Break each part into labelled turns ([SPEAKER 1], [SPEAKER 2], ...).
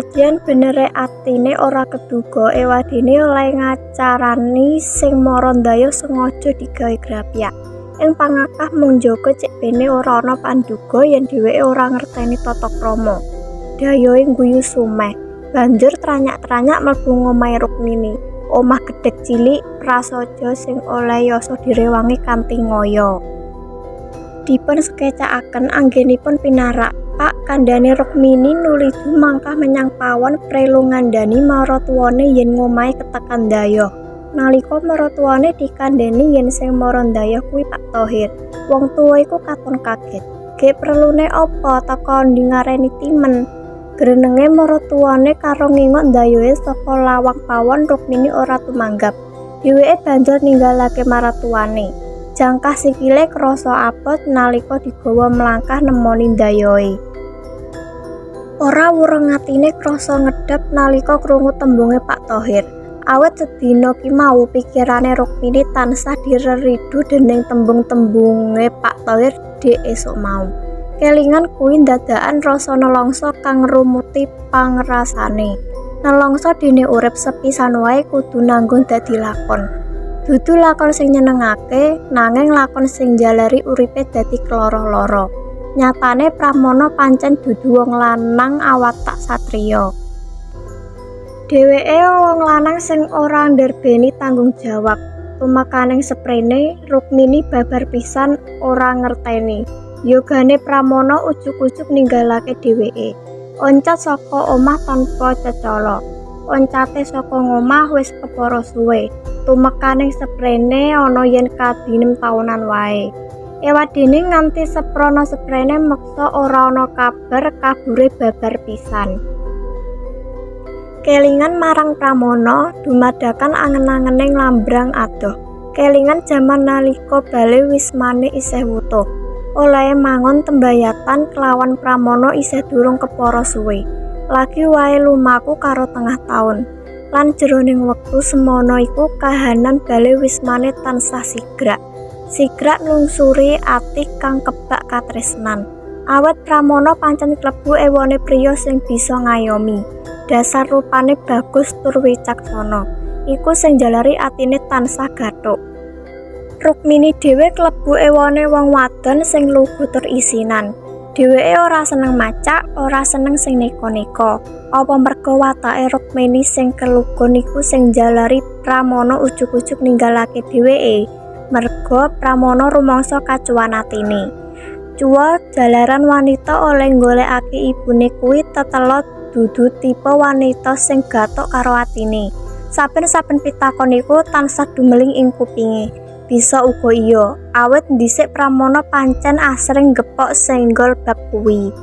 [SPEAKER 1] Nadyan benere atine ora keduga, ewadene olehe ngacarani sing mara ndayoh sengaja digawe grapyak. Ing pangakah mung njaga cek bene ora ana panduga yen dheweke ora ngerteni tata krama. Dayohe ngguyu sumeh, banjur tranyak-tranyak mlebu ngomahe Rukmini. Omah gedhek cilik prasaja sing olehe yasa direwangi kanthi ngaya. Dipun sekecakaken anggenipun pinarak, Pak kandhane Rukmini nuliju mangkah menyang pawon prelu ngandhani maratuwane yen ngomahe ketekan ndayoh. Nalika maratuwane dikandhani yen sing mara ndayoh kuwi Pak Tohir, wong tuwa iku katon kaget. Gek prelune apa teka endi ngareni timen? Grenenge maratuwane karo nginguk ndayohe saka lawang pawon Rukmini ora tumanggap. Dheweke banjur ninggalake maratuwane. Jangkah sikile krasa abot nalika digawa mlangkah nemoni ndayohe. Ora wureng atine krasa ngedhep nalika krungu tembunge Pak Tohir. Awit sedina ki mau pikirane Rukmini tansah direridu dening tembung-tembunge Pak Tohir dek esuk mau. Kelingan kuwi ndadakan rasa nelongso kang ngrumuti pangrasane. Nelongso dene urip sepisan wae kudu nanggung dadi lakon. Dudu lakon sing nyenengake, nanging lakon sing njalari uripe dadi keloro-loro. Nyatane Pramana pancen dudu wong lanang awatak satriya. Dheweke wong lanang sing ora ndarbeni tanggung jawab. Tumekaning seprene, Rukmini babar pisan ora ngerteni. Yogane Pramana ujug-ujug ninggalake dheweke. Oncat saka omah tanpa cecala. Oncate saka ngomah wis kepara suwe. Tumekaning seprene ana yen kadinem taunan wae. Ewadene nganti seprana seprene meksa ora ana kabar kabure babar pisan. Kelingan marang Pramana dumadakan angen-angene nglambrang adoh. Kelingan jaman nalika bale wismane isih wutuh. Olehe mangon tembayatan kelawan Pramana isih durung kepara suwe. Lagi wae lumaku karo tengah taun. Lan jroning wektu semana iku kahanan bale wismane tansah sigrak. Sigrak nungsuri ati kang kebak katresnan. Awit Pramana pancen klebu ewone priya sing bisa ngayomi. Dasar rupane bagus tur wicaksana. Iku sing njalari atine tansah gathuk. Rukmini dhewe klebu ewone wong wadon sing lugu tur isinan. Dheweke ora seneng macak, ora seneng sing neka-neka. Apa merga watake Rukmini sing kelugon iku sing njalari Pramana ujug-ujug ninggalake dheweke? Merga Pramana rumangsa kacuwan atine. Cuwa jalaran wanita oleh nggolekake ibune kuwi tetela dudu tipe wanita sing gathuk karo atine. Saben-saben pitakon iku tansah dumeling ing kupinge. Bisa uga iya, awit dhisik Pramana pancen asring gepok senggol bab kuwi.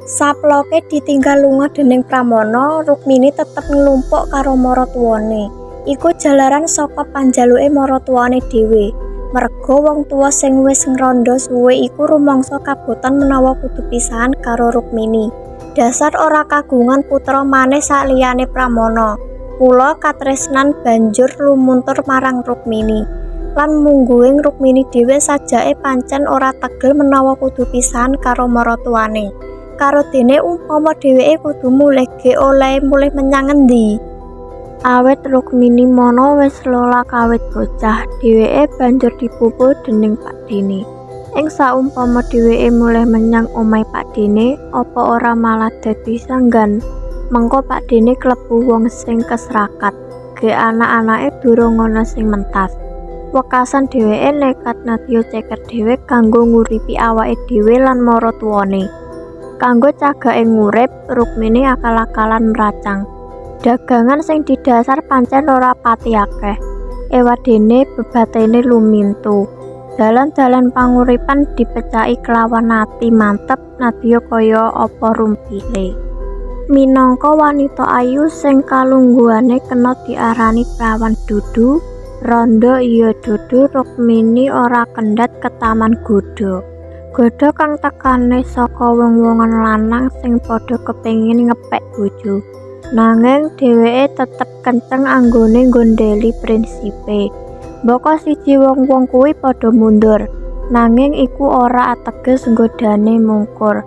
[SPEAKER 1] Saploke ditinggal lunga dening Pramana, Rukmini tetep nglumpuk karo maratuwane. Iku jalaran saka panjaluke maratuwane dhewe. Merga wong tuwa sing wis ngrandha suwe iku rumangsa kabotan menawa kudu pisahan karo Rukmini. Dasar ora kagungan putra maneh saliyane Pramana. Mula katresnan banjur lumuntur marang Rukmini. Lan mungguhing Rukmini dhewe sajake pancen ora tegel menawa kudu pisahan karo maratuwane. Karo dene umpama dheweke kudu mulih ge olehe mulih menyang endi? Awit Rukmini mono wis lola kawit bocah, dheweke banjur dipupu dening pakdhene. Ing saumpama dheweke mulih menyang omahe pakdhene, apa ora malah dadi sanggan? Mengko pakdhene klebu wong sing kesrakat, ge anak-anake durung ana sing mentas. Wekasan dheweke nekat nadya ceker dhewe kanggo nguripi awake dhewe lan maratuwane. Kanggo cagake ngurip, Rukmini akal-akalan mracang. Dagangan sing didhasar pancen ora pati akeh. Ewadene bebathene lumintu. Dalan-dalan panguripan dipecaki kelawan ati mantep nadya kaya apa rumpile. Minangka wanita ayu sing kalungguhane kena diarani prawan dudu, randha iya dudu, Rukmini ora kendhat ketaman godha. Godha kang tekane saka wong-wongan lanang sing padha kepengin ngepek bojo. Nanging dheweke tetep kenceng anggone nggondheli prinsipe. Mbaka siji wong-wong kuwi padha mundur, nanging iku ora ateges nggodane mungkur.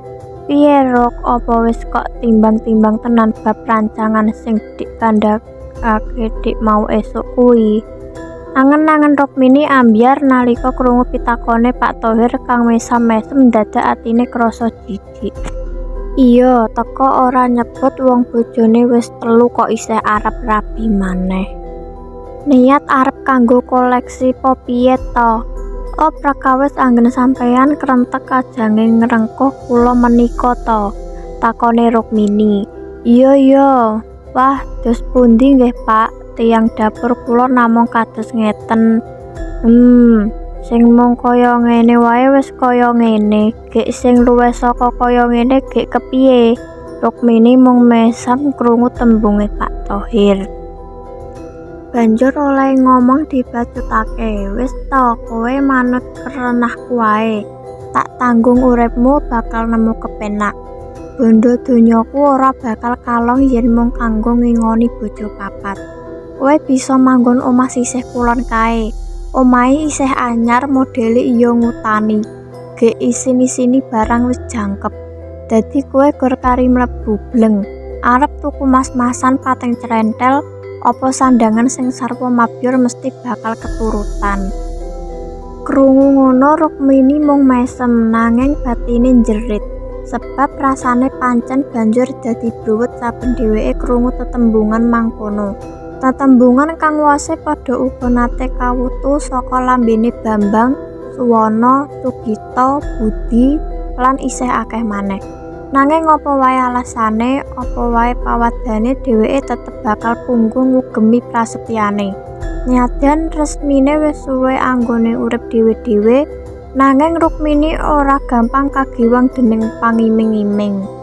[SPEAKER 1] Piye Ruk, apa wis kok timbang-timbang tenan bab rancangan sing dik kandhakake dik mau esuk kuwi? Angen-angen Rukmini ambyar nalika krungu pitakone Pak Tohir kang mesam-mesem ndadak atine krasa jijik. Iya, teka ora nyebut wong bojone wis telu kok isih arep rabi maneh. Niat arep kanggo koleksi po piye to? Oh, prakawis anggen sampeyan krentek ajange ngrengkuh kula menika to? Takone Rukmini. Iya iya. Wah, dos pundi nggih, Pak? Tiyang dapur kula namung kados ngeten. Sing mung kaya ngene wae wis kaya ngene, gek sing luwih saka kaya ngene gek kepiye? Rukmini mung mesam krungu tembunge Pak Tohir. Banjur olehe ngomong dibacutake, "Wis to, kowe manut kerenahku wae. Tak tanggung uripmu bakal nemu kepenak. Bondo donyaku ora bakal kalong yen mung kanggo ngingoni bojo papat. Kowe bisa manggon omah sisih kulon kae. Omahe isih anyar, modele iya ngutani. Gek isin-isini barang wis jangkep. Dadi kowe gor kari mlebu bleng. Arep tuku mas-masan pating crentel apa sandangan sing sarwa mabyur mesti bakal keturutan." Krungu ngono Rukmini mung mesem nanging batine njerit. Sebab rasane pancen banjur dadi bruwet saben dheweke krungu tetembungan mangkono. Tetembungan kang wose padha uga nate kawutu saka lambene Bambang, Suwana, Sugita, Budi, lan isih akeh maneh. Nanging apa wae alasane, apa wae pawadane dheweke tetep bakal punggung ngugemi prasetyane. Nyadyan resmine wis suwe anggone urip dhewe-dhewe, nanging Rukmini ora gampang kagiwang dening pangiming-iming.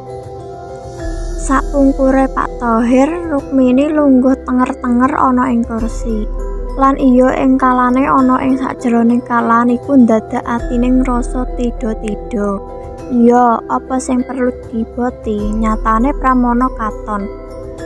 [SPEAKER 1] Sapungkure Pak Tohir, Rukmini lungguh tenger-tenger ana ing kursi. Lan iya ing kalane ana ing sakjerone kalan iku ndadak atine ngrasa tida-tida. Iya, apa sing perlu diboti, nyatane Pramana katon.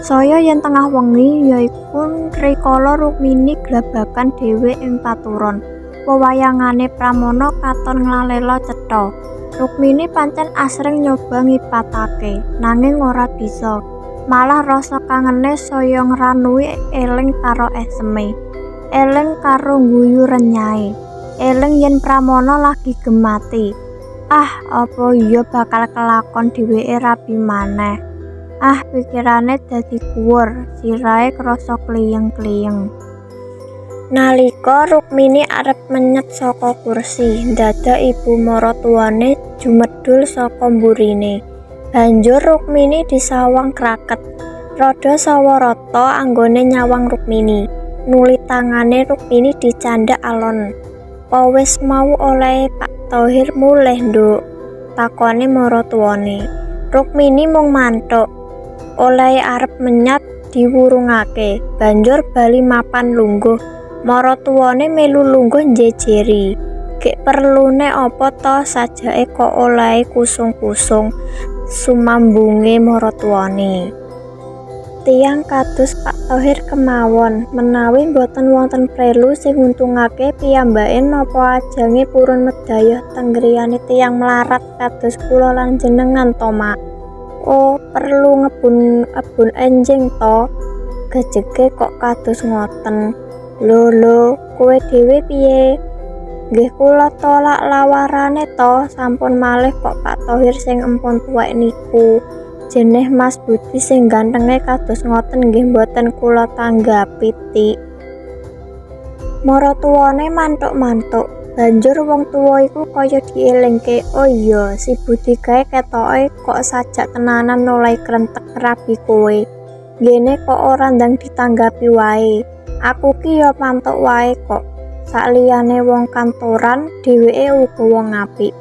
[SPEAKER 1] Saya yen tengah wengi yaiku rikala Rukmini glabakan dhewe ing paturon. Wewayangane Pramana katon nglalela cetha. Rukmini pancen asring nyoba ngipatake, nanging ora bisa. Malah rasa kangene saya ngranui eling karo eseme. Eling karo ngguyu renyahe. Eling yen Pramana lagi gemati. Ah, apa iya bakal kelakon dheweke rabi maneh? Ah, pikirane dadi kuwur, sirahe krasa kliyeng-kliyeng. Nalika Rukmini arep menyet saka kursi, ndadak ibu maratuwane jumedhul saka mburine. Banjur Rukmini disawang kraket. Rada sawarata anggone nyawang Rukmini. Nuli tangane Rukmini dicandhak alon. "Po wis mau olehe Pak Tohir mulih, Nduk?" takone maratuwane. Rukmini mung manthuk. Olehe arep menyat diwurungake, banjur bali mapan lungguh. Maratuwane melu lungguh njejeri. "Gek perlune apa to sajake kok olehe kusung-kusung?" sumambunge maratuwane. Tiyang kados Pak Tohir kemawon, menawi boten wonten prelu sing nguntungake piyambake napa ajange purun medayoh teng griyane tiyang mlarat kados kula lan jenengan to, Mak? Oh, perlu ngebun-ebun enjing to? Gejege kok kados ngoten. Lho lho, kowe dhewe piye? Nggih kula tolak lawarane to, sampun malih kok Pak Tohir sing empun tuwek niku. Jeneh Mas Budi sing gantenge kados ngoten nggih mboten kula tanggapi tik. Maratuwane mantuk-mantuk. Banjur wong tuwa iku kaya dielingke, "Oh iya, si Budi kae ketoke kok sajak tenanan olehe krentek ngrabi kowe. Ngene kok ora ndang ditanggapi wae. Aku ki ya mantuk wae kok. Sakliyane wong kantoran, dheweke uga wong apik.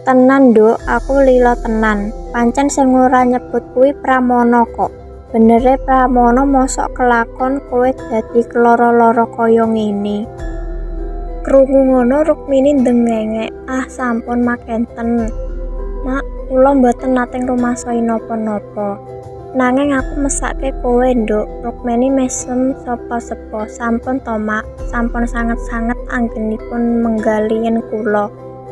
[SPEAKER 1] Tenan, Nduk, aku lila tenan. Pancen sing ora nyebut kuwi Pramana kok. Benere Pramana mosok kelakon kowe dadi keloro-loro kaya ngene." Krungu ngono Rukmini ndengengek, "Ah sampun makenten. Mak, kula mboten nate ngrumangsani napa-napa. Nanging aku mesake kowe, Nduk." Rukmini mesem sapa-sapa. "Sampun to, Mak, sampun sanget-sanget anggenipun menggalihen kula.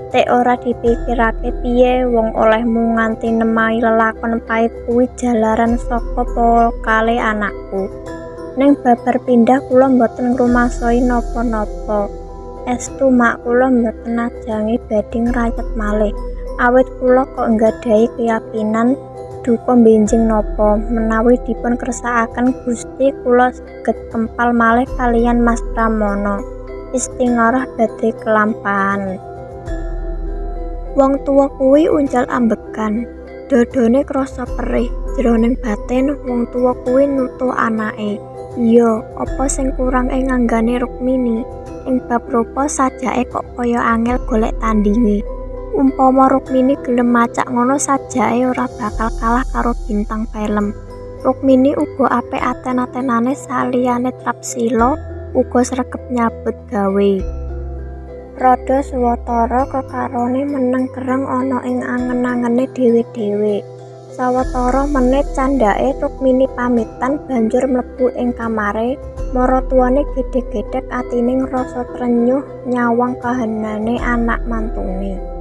[SPEAKER 1] Tek ora dipikirake piye wong olehmu nganti nemahi lelakon pait kuwi jalaran saka pokale anakku. Ning babar pindah kula mboten ngrumangsani napa-napa. Estu, Mak, kula mboten ajangi badhe ngrayet malih. Awit kula kok nggadhahi keyakinan duka benjing napa menawi dipun kersakaken Gusti kula saged kempal malih kaliyan Mas Pramono. Istikharah badhe kelampahan. Wong tuwa kuwi uncal ambekan. Dadane krasa perih. Jroning batin wong tuwa kuwi nutuh anake. Iya, apa sing kurang ing anggane Rukmini? Ing bab rupa sajake kok kaya angel golek tandinge. Umpama Rukmini gelem macak ngono sajake ora bakal kalah karo bintang film. Rukmini uga apik aten-atenane saliyane trapsila uga sregep nyabut gawe. Rada sawetara kekarone meneng kereng ana ing angen-angene dhewe-dhewe. Sawetara menit candhake Rukmini pamitan banjur mlebu ing kamare maratuwane gedhek-gedhek atine ngrasa trenyuh nyawang kahanane anak mantune.